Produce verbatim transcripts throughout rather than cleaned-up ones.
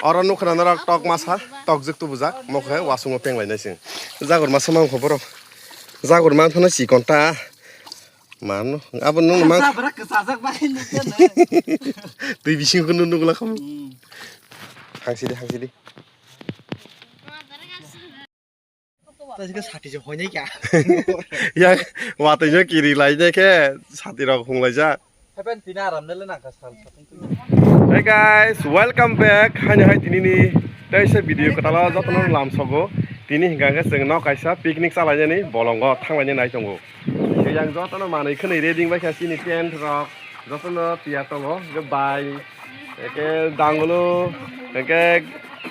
Oro nukha na norok tok masa, tok jwk tubujak, mokhe wasungo peng lainai chwng. Jagor masa mang kho borok. Jagor man phano chikon ta. Mano, abo nung mang. Jabra kwchajak bai nukha na. Twi bising khunu nukla kham. Hmm. Hangsi di, hangsi di. Tei sati je hoinai kya. Ya, watui no kiri lai de khe sati rok hung lai ja. Hapen tina aram nele nang ka sal satung tui. Hey guys, welcome back. Hani hai tini ni tei se video kwtalo jotono lam sogo. Tini hingka khe chwng no kaisa picnic chalai nani bolongo thanglai nai tongo. Yang jotono manui khwnwi ready bai kha chini tent rok jotono tiyar tongo. Hingke bai, hingke dangolo, hingke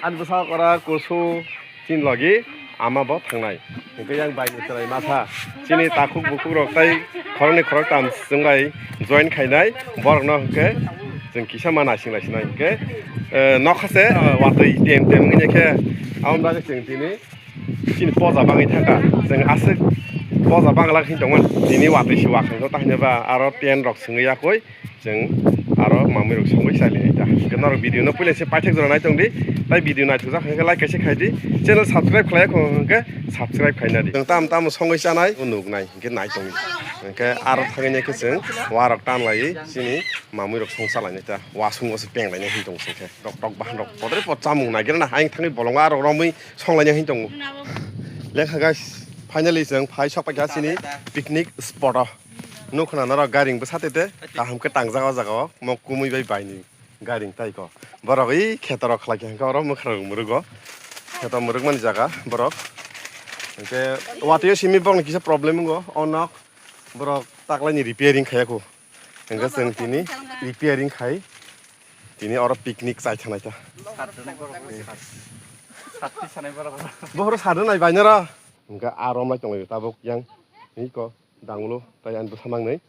ani bwsa kora kusu. Chini logi ama bo thangnai. Hingke yang bai ni chwrai masa. Chini takhuk bukhuk rok tai khoroknwi khoroktam chwng bai join khainai. Borok no hingke chwng kisa ma naising lai sinai hingke, eh, nokha se, eh, watwi tem tem wngya khe. Aboni bagwi chwng tini chini poja bagwi thangkha. Chwng aswk poja bagwi lak hin tongmani. Tini watwi se wakhang khe tahini ba aro tent rok swngwi yakwi. Chwng aro mamwi rok songwi chali nai ta. Hwnkhe norok video no puila se paithak jora nai tong di. Tai video naithok jak hwnkhe like kaisa khai di. Channel subscribe khlai ya khong hwnkhe subscribe khaina di. Chwng tam tam songwi chanai o nuk nai hwnkhe nai tong di. Hwnkhe aro thangwi nai khe chwng warok tan lai chini mamwi rok song chalai nai ta. Wasung o se peng lai nai hin tong se khe. Rok tok bahan rok podre pod chamung nai gira na. Ayang thangwi bolong arok romwi song lai nai hin tongo. Lekha guys, finally chwng phai sok paikha chini picnic spot o. Nukha na norok garing bwsa tete kaham khe tangjak o jaga o mo kumui bai bai ni garing tai ko borok i kheto rok khlai khe hwnkhe oro mwkhra rok mwrwk o kheto mwrwk mani jaga borok hwnkhe watwi o simi borok ni kisa problem wngo o nok borok taklai ni repairing khai ya kho hwnkhe chwng tini repairing khai tini oro picnic chai thanai ta. Bohoro sadonai bai noro hwnkhe a romlai tonglaio tabuk yang iko. Danglo tai ani bwsa mangnwi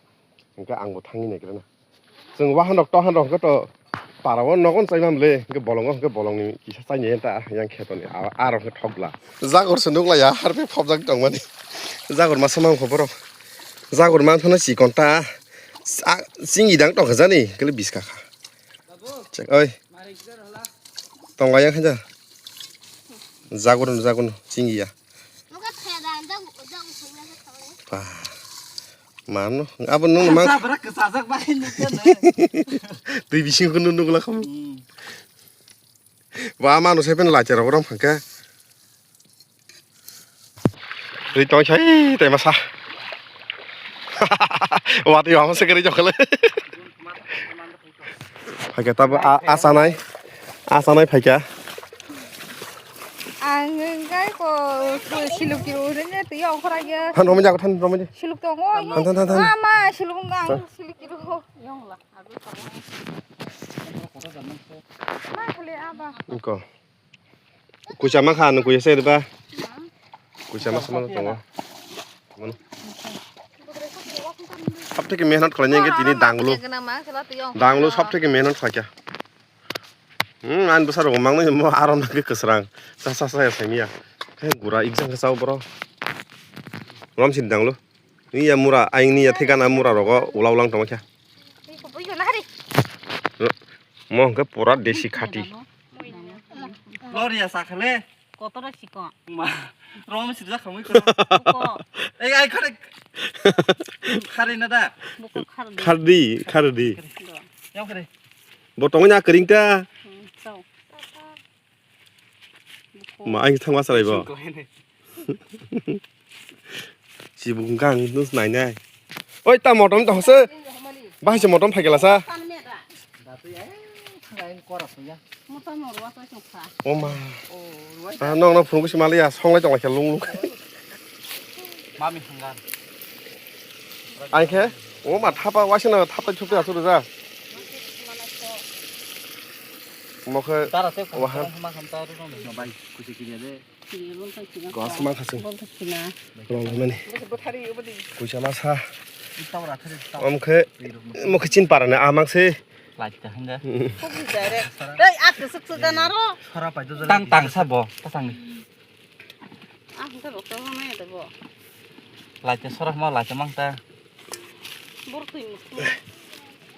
hwnkhe angbo thangwi naikrana. Chwng wahan rok tohan rok hwnkhe to para o nogo chai mam le hwnkhe bolongo hwnkhe bolongni kisa chaini ta yang kheto ni a rok hwnkhe thok bla. Jagor se nuk laiya harpe phobjak tongmani. Jagor masa mang kho borok. Jagor man phano chikon ta. Chini dang tongkha jani hwnkhe biska kha. Chek oi. Tong laiya kha ja. Jagor jagor chini ya. Ba. Mano, abo nung mang. Jabra kwchajak bai nukha na. Twi bising khunu nukla kham. Hmm. Ba mano sai pen lacha rok rom phangkha. Ri tong sai tai masa. Wati ba masa kari jokle. Phaikha tabo a, a chanai, a chanai phaikha. Ang wngkha ko, ko siluk kiru hwnwi twi ongkhora ya. Than romwi jago, than romwi. Siluk tongo. Than, than, than, than. Ma, ma, siluk wngkha ang, siluk kiru. Ma, khule aba. Ko. Kuisa ma kha, nung kuisa se ba? Kuisa ma sama tongo. Mano. Sab theke mehnat khlainai hwnkhe tini danglo. Danglo sab theke mehnat khlaikha. Hmm, ani bwsa rok mangno mo aro nangkhe kwsrang. Sa sa sa ya saimia. Khe gura exam khe chao boro. Romsin danglo. Ni ya mura, aing ni ya thekana mura rogo ula ulang tongkha. Mo hwnkhe pura desi khati. Gloria sakhale. Kotora siko. Ma, rom sirja khamui ko. Buko. Ei, ai khare. Khare na da. Buko khardi. Khardi, khardi. Do. Yang khare. Bo tongna kering ta. Hmm, so. Buko. Ma, ai thangma sarai bo. Singko hene. Sibuk hwnkha ang nus nainai. Oi, ta motom tong se. Bahai se motom phai gela sa. O ma. Ah, nong nong phunuk se maliya, songlai tong lai khe lung lung. Mami hwnga. Ai khe, o ma thapa waisa na thapa thupte asuk rwja. Mo khe wahan. Gas ma khasing. Rong mani. Kuisa masa. Om khe, mo khe chin para na amang se. Tang tang sabo, ta tang ni. Laita sora ma laita mang ta.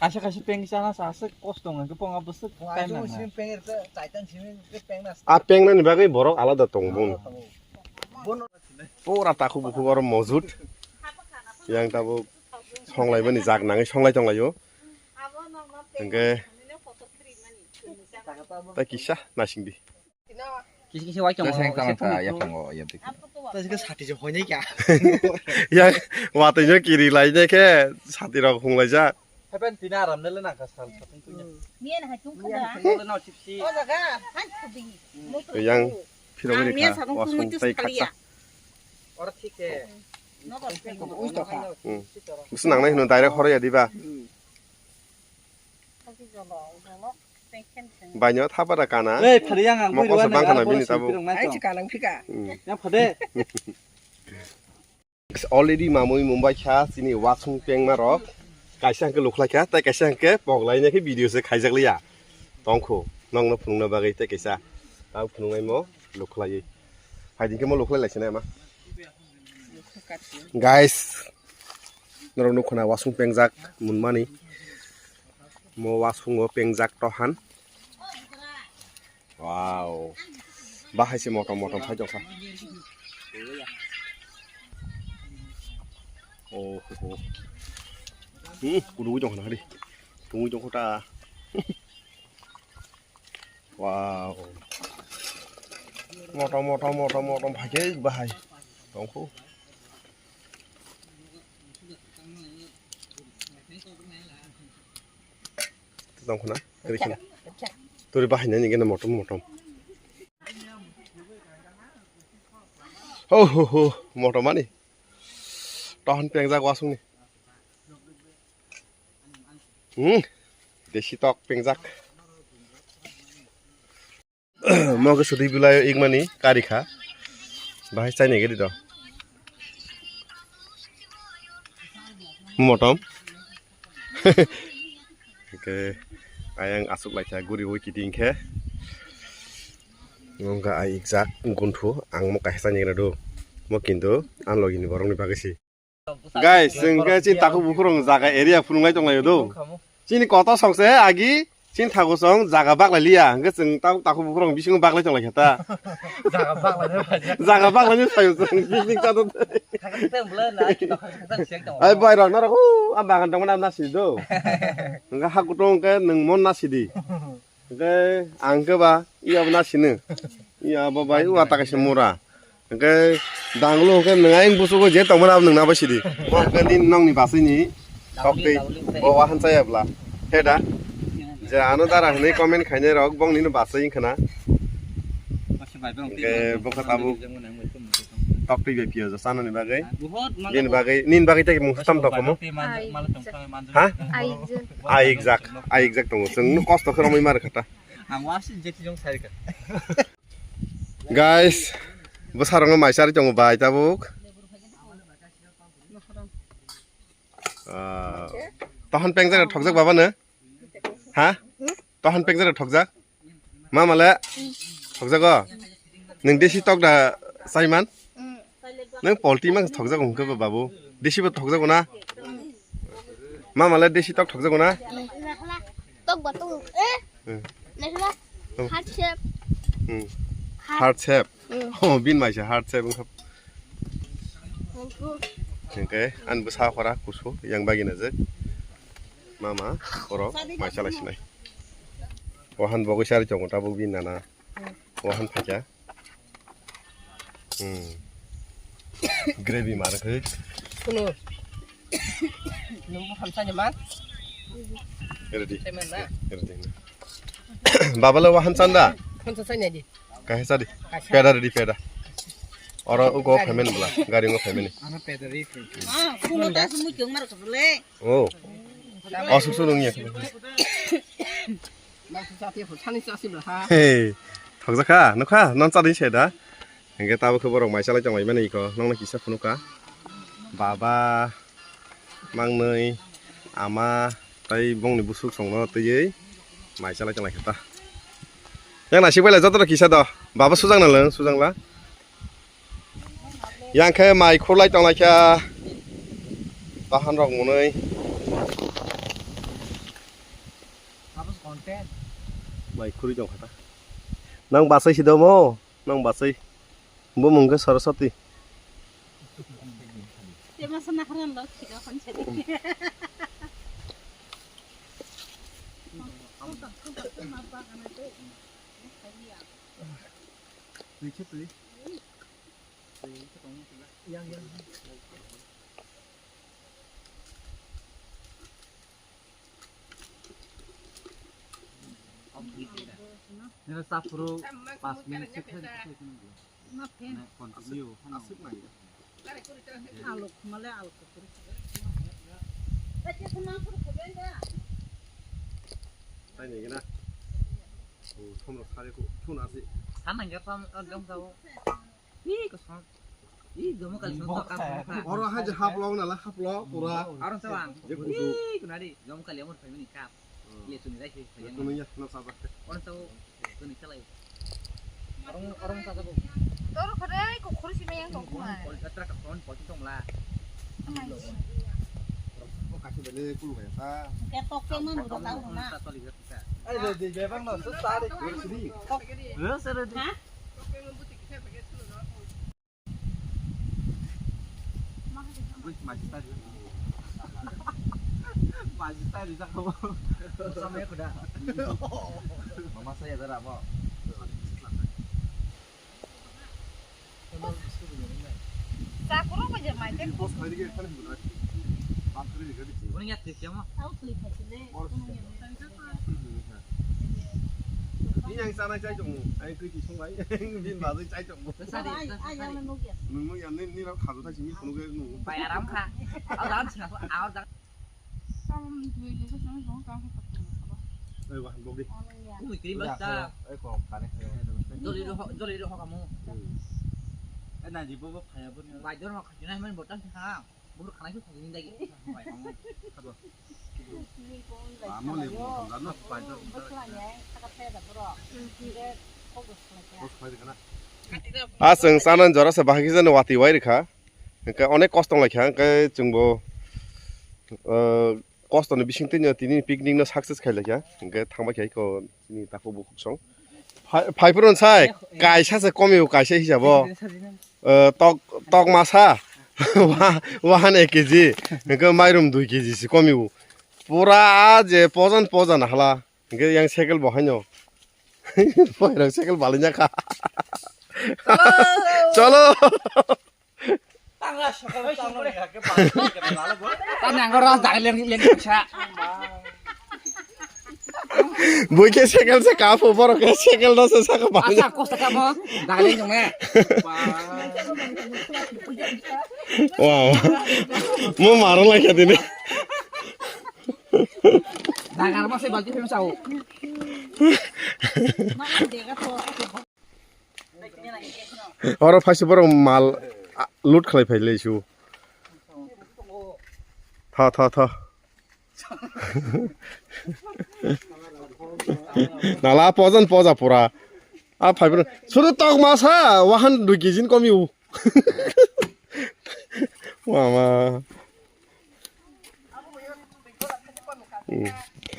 Kaisa kaisa peng sana sa aswk kosto wngkha khe ponga bwswk time nang. Simi peng rwkhe chaitan simi peng na. A peng nani bagwi borok alada tongo bung. Pura takhuk bukhuk oro mojut. Yang tabuk songlai mani jak nangwi songlai tonglaio. Hwnkhe ta kisa naisingdi. Kisi kisi wai tongo. Seng tang ta ya tongo ya dik. Ta sika sati je hoinai kya. Yang watwi no kiri lai ne khe sati rok hunglai jak. Hapen tina aram nele nangkha sal satung tunya. Mian hai tung khada. Nele no chipsi. O jaga. Han khudi. Yang phirogwi rikha wasung tai khaksa. Hmm. Bwswk nangnai hwno direct horo ya diba? Baino thapara kana. Ei, phari yang ang Mokol bui se rwani bangkhana aro bini borok tabuk. Songpirok nai Ai, tong. Chwka nang phika. Hmm. Yang phade. Already mamui mumbai kha chini wasung pengma rok. Kaisa hwnkhe lukhlai kha, tei kaisa hwnkhe poglai nai khe video se khaijak liya. Tongkhu, nokno phunukna bagwi tei kaisa. Tabo phunuknai mo lukhlaiwi. Phaidi khe mo lukhlai lai sinai ma. Guys, norok nukkha na wasung pengjak munmani. Mo wasungo pengjak tohan. Wow. Bahai se motom motom phai tongkha. Oh, ho, ho. Hmm, kudu tongkha na hari. Tungwi tongkha ta. Wow. Motom motom motom motom phai khe bahai. Tongkhu. Tongkhuna, turi khuna. Turi bahainani gana motom motom. Oh, ho, ho, motom ani. Tohon pengjak wasungni. Hmm, desi tok pengjak. Mo khe sudi bilai ikmani kari kha. Bahai chaini gari do. Motom. Oke. Ayang asuk lai kha guri ui kiting khe. Wngkha ai ikjak gunthu ang mo kaisa chaini gari do. Mo kintu ang logi ni borok ni bagwi si. Guys, chwng khe chini takhuk bukhurung jaga area phunuk lai tong lai do. Chini kotor song se agi chini thago song jaga baklai liya. Hwnkhe chwng takhuk, takhuk bukhurung bisingo baklai tong lai kha ta. Jaga baklai ni phaijak. Jaga baklai ni phaio chwng picnic cha do. Khaksa teng bwla na, khaksa teng siyang tong. Ai bai rok norok hu a bagan tong mana na si do. Hwnkhe ha kutung khe nwng mon na si di. Hwnkhe ang khe ba iya bo na sino. Iya bo bai wa ta kaisa mura. Hwnkhe danglo hwnkhe nwng ayang busugo je tongmani abo nwng na bai sidi. Bo hwnkhe nini nokni basai ni tokti bo wahan chaya bwla. He da? Je ano dara hwnwi comment khainai rok bong nini basai wngkha na. Hwnkhe bo khe tabuk tokti bai phiyo jo chanani bagwi. Nini bagwi, nini bagwi tei mung sam tong komo. Ha? Aijak. Aijak tongo. Chwng no kosto khe romwi mar kha ta. Ang wasing je tijong sai kha. Guys, bwsarokno mai charwi tongo bai tabuk. Ah, tohon pengjak thokjak baba no? Ha? Tohon pengjak thokjak? Mama le? Thokjago? Nwng desi tok da saiman? Nwng polti mang thokjago hwnkhe ba babu? Desi bo thokjago na? Mama le desi tok thokjago na? Tok ba tok. Eh? Hmm. Naisla. Hmm. Heart shape. Hmm. Heart shape. Hmm. Oh, bin maisa heart shape wngkha. Thank you. Hwnkhe ani bwsa khora kusu yang bagina je. Mama, oro mai chalai sinai. Wahan bogwi sari tongo tabuk bin nana. Wahan phaikha. Hmm. Gravy mar khe. Kuno. Nungbo hamsa ni man. Ready. Sai man na. Ready. Baba le wahan chanda. Hamsa sai nai di. Kaisa di. Kaisa. Peda ready peda. Oro ugo payment bla. Gari ugo payment. Ano peda ready. Ah, kuno das mu kyung mar ko le. Oh. Asuk su nung ya. Hey, thokjakha, nukha, non chadin se da. Hingke tabo khe borok mai chalai tonglaimani iko, nokno kisa phunukha. Baba, mangnwi, ama, tei bongni busuk songno twiwi mai chalai tonglaikha ta. Yang naisik baila jotono kisa do. Baba sujak nang lang, sujak la. Yang khe mai khurlai tonglaikha. Bahan rok mwnwi. Mai khurwi tongkha ta. Nang basai si domo? Nang basai. Bumung khe Saraswati. Nila sapro pas minute se khai khai khai. Na continue. Asuk nai. Alok male alok. Taini gina. O thomrok sari ko thun asi. Sanang ya tam ekdom tau. Ih, kosong. Ih, jomo kali song ka. Oro hai je haplo na la haplo pura. Oro sawang. Je kudu. Ih, kunari jomo kali amor family kap. Ile tuni rai sih. Tuni ya no saba. Oro sawang. Tuni chalai. Orang, orang tak tahu. Tor khore ko khore si mayang tong kuma. Pol jatra ka phone pol tong la. Ko kasi bele kulu ya ta. Ke tok ke man ko tahu na. Ai de de bebang no sa sa de. Tok ke. Lo sa de. Ha? Mama saya darah apa? Chakuro ko je mai jen. Boss kali ke kan buat. Bak kali ke. Uning ya tik ya ma. Tahu klik hasil deh. Boss. Ini yang sana saya cuma. Ayo klik isung lagi. Bin baru saya cuma. Sari, Ai, ai, sari. Yang nunggu ya. Nunggu yang ni ni ram khadu tadi sini nunggu nunggu. Bayar am kha. Au dan sini aku au dan. Tam dui ni ko sini dong tam ko tak ko. Ayo wah bogi. Ui kiri basta. Ayo ko kane. Joli ro joli ro kamu. Eh na jibo bo phaya bo ni. Bai dor ma khajina men botan kha. Bur khana ki khajin dagi. Bai kamu. Khabo. Amo le mo jano bai dor. Bos khai de kana. Aswng sanan jora se bahagi jani wati wai rikha. Hingke onek kosto wnglaikha, hingke chwngbo, o, kostoni bisingtwino tini picnic no success khailaikha, hingke thangbaikha eko chini takhuk bukhuk song. Phai, phaiphuru sai, kaisa se komiyo kaisa hisabo. O, tok, tok masa, wa-, wahan ek kg, hingke mairum dui kg se komiyo. Pura a je pojan pojan hala, hingke yang cycle bo haino. Poirok cycle balinya kha. Cholo. Cholo. Tang nang oro dai leng leng sa. Bui ke cycle se kapu, borok ke cycle no se saka balinya. Asa kosto kamo dai leng jong ne. Wow. Mo maro lai kha dini. Dagar mo se balti phim sao. Oro phaisi borok mal, a, loot khlai phai lai su. Tha, tha, tha. Nala pojan poja pura. A phai borok. Suru tok masa, wahan dui kg ni komi u. Mama. Hmm.